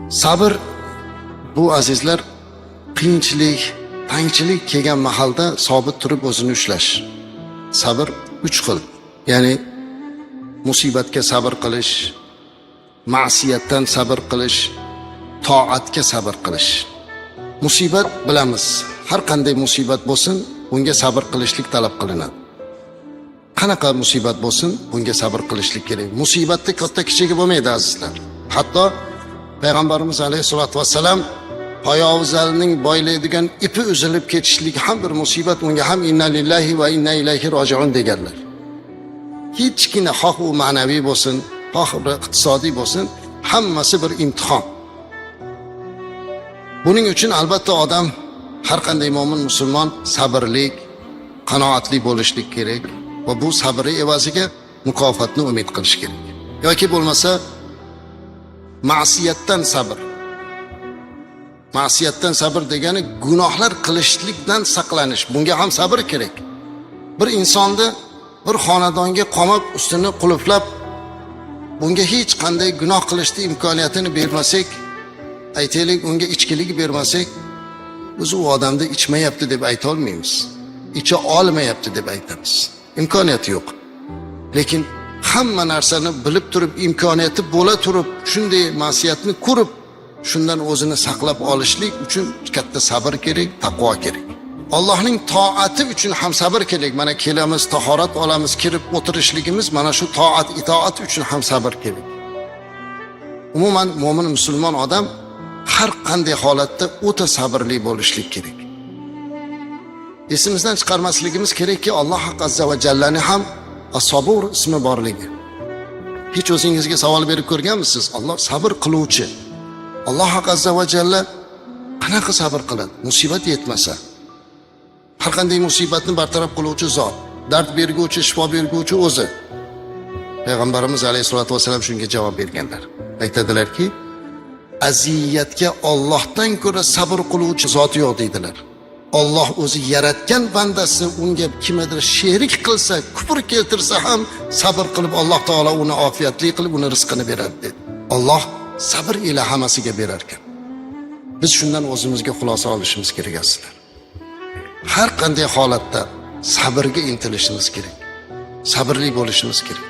Sabr bu, azizlar, qiyinchilik, tangchilik kelgan mahalda sobit turib o'zini ushlash. Sabr uch xil. Ya'ni musibatga sabr qilish, ma'siyatdan sabr qilish, toatga sabr qilish. Musibat bilamiz, har qanday musibat bo'lsin, bunga sabr qilishlik talab qilinadi. Qanaqa musibat bo'lsin, bunga sabr qilishlik kerak. Musibatda katta kichigi bo'lmaydi, azizlar. Hatto payg'ambarimiz alayhissalotu vassalam poyovzalning boylaydigan ipi uzilib ketishligi ham bir musibat, unga ham "Inna lillahi va inna ilayhi rojiun" deganlar. Hechgina, xoh u ma'naviy bo'lsin, xoh bir iqtisodiy bo'lsin, hammasi bir imtihon. Buning uchun albatta odam, har qanday mo'min musulmon sabrlik, qanoatli bo'lishlik kerak va bu sabri evaziga mukofotni umid qilish kerak. Yoki bo'lmasa ma'siyatdan sabr. Ma'siyatdan sabr degani gunohlar qilishlikdan saqlanish. Bunga ham sabr kerak. Bir insonni bir xonadonga qamab, ustini qulflab, bunga hech qanday gunoh qilishni imkoniyatini bermasak, aytaylik, unga ichkilik bermasak, biz u odamni ichmayapti deb ayta olmaymiz. Icha olmayapti deb aytamiz. Imkoniyati yo'q. Lekin hamma narsani bilib turib, imkoniyati bo'la turib, shunday ma'siyatni ko'rib, shundan o'zini saqlab olishlik uchun katta sabr kerak, taqvo kerak. Allohning toati uchun ham sabr kerak. Mana kelamiz, tahorat olamiz, kirib o'tirishligimiz, mana shu toat, itoat uchun ham sabr kerak. Umuman mo'min musulmon odam har qanday holatda o'ta sabrli bo'lishlik kerak. Esimizdan chiqarmasligimiz kerakki, Alloh azza va jallani ham As-Sabur ismi borligi. Hech o'zingizga savol berib ko'rganmisiz? Alloh sabr qiluvchi. Alloh azza va jalla qanaqa sabr qiladi? Musibat yetmasa. Har qanday musibatni bartaraf qiluvchi zot, dard berguvchi, shifo berguvchi o'zi. Payg'ambarimiz alayhisolatu vasallam shunga javob berganlar. Aytadilarki, aziyatga Allohdan ko'ra sabr qiluvchi zot yo'q deydilar. Alloh o'zi yaratgan bandasi unga kimnidir sherik qilsa, kufr keltirsa ham sabr qilib, Alloh taolo uni ofiyatli qilib, uni rizqini beradi dedi. Alloh sabr ila hammasiga berar ekan. Biz shundan o'zimizga xulosa olishimiz kerak, azizlar. Har qanday holatda sabrga intilishimiz kerak. Sabrli bo'lishimiz kerak.